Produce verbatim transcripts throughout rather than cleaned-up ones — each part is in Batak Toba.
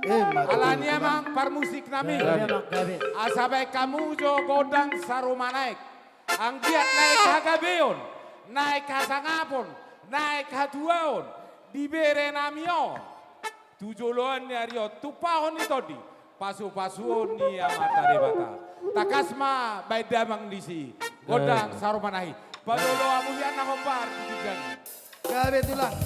Eh, ma tutu. Alani i amang parmusik nami. Gabe, amang, gabe. Asa baen hamu jo gondang Saromanai. Anggiat naeng hagabeon, naeng hasangapon, naeng hatuaon di bere nami on. Tu joloan ni ari on, tumpahon ni tondi, pasupasuon ni Amanta Debata. Tangkas ma baen damang disi gondang Saromanai. Pajolo hamu hian na hombar di ginjang i. Gabe tulang.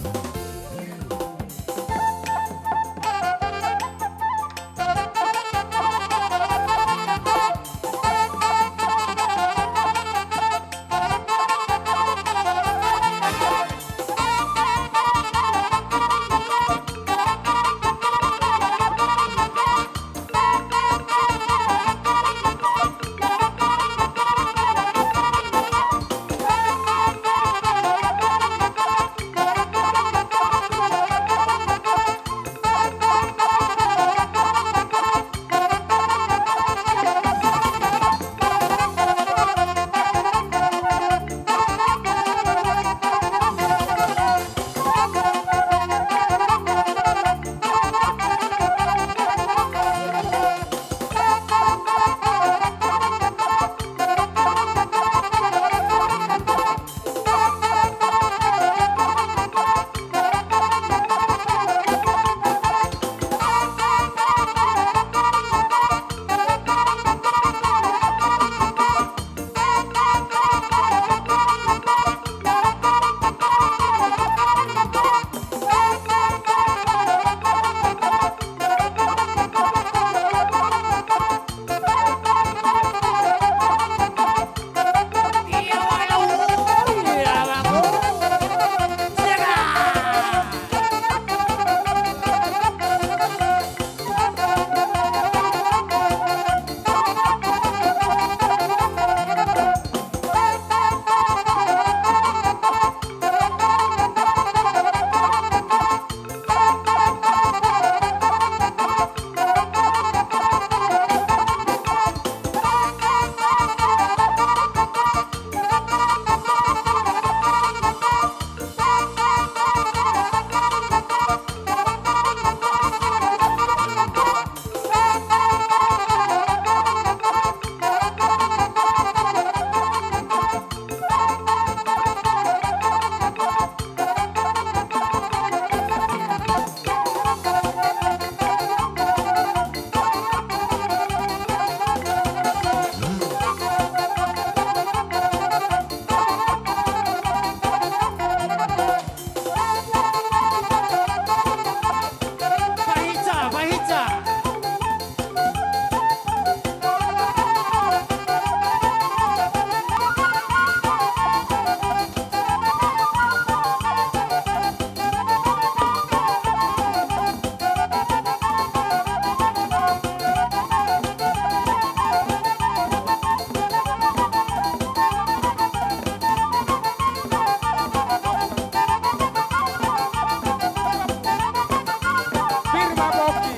Pir ma pongki,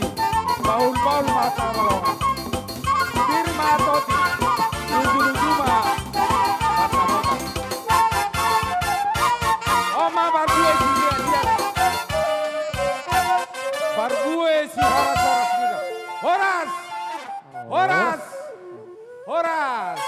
bahulbahul ma hamalongan. Pir ma tondi, lujuluju ma pansamotan. On ma parbue si dia dia. Parbue si horas horas dia. Horas! Horas! Horas!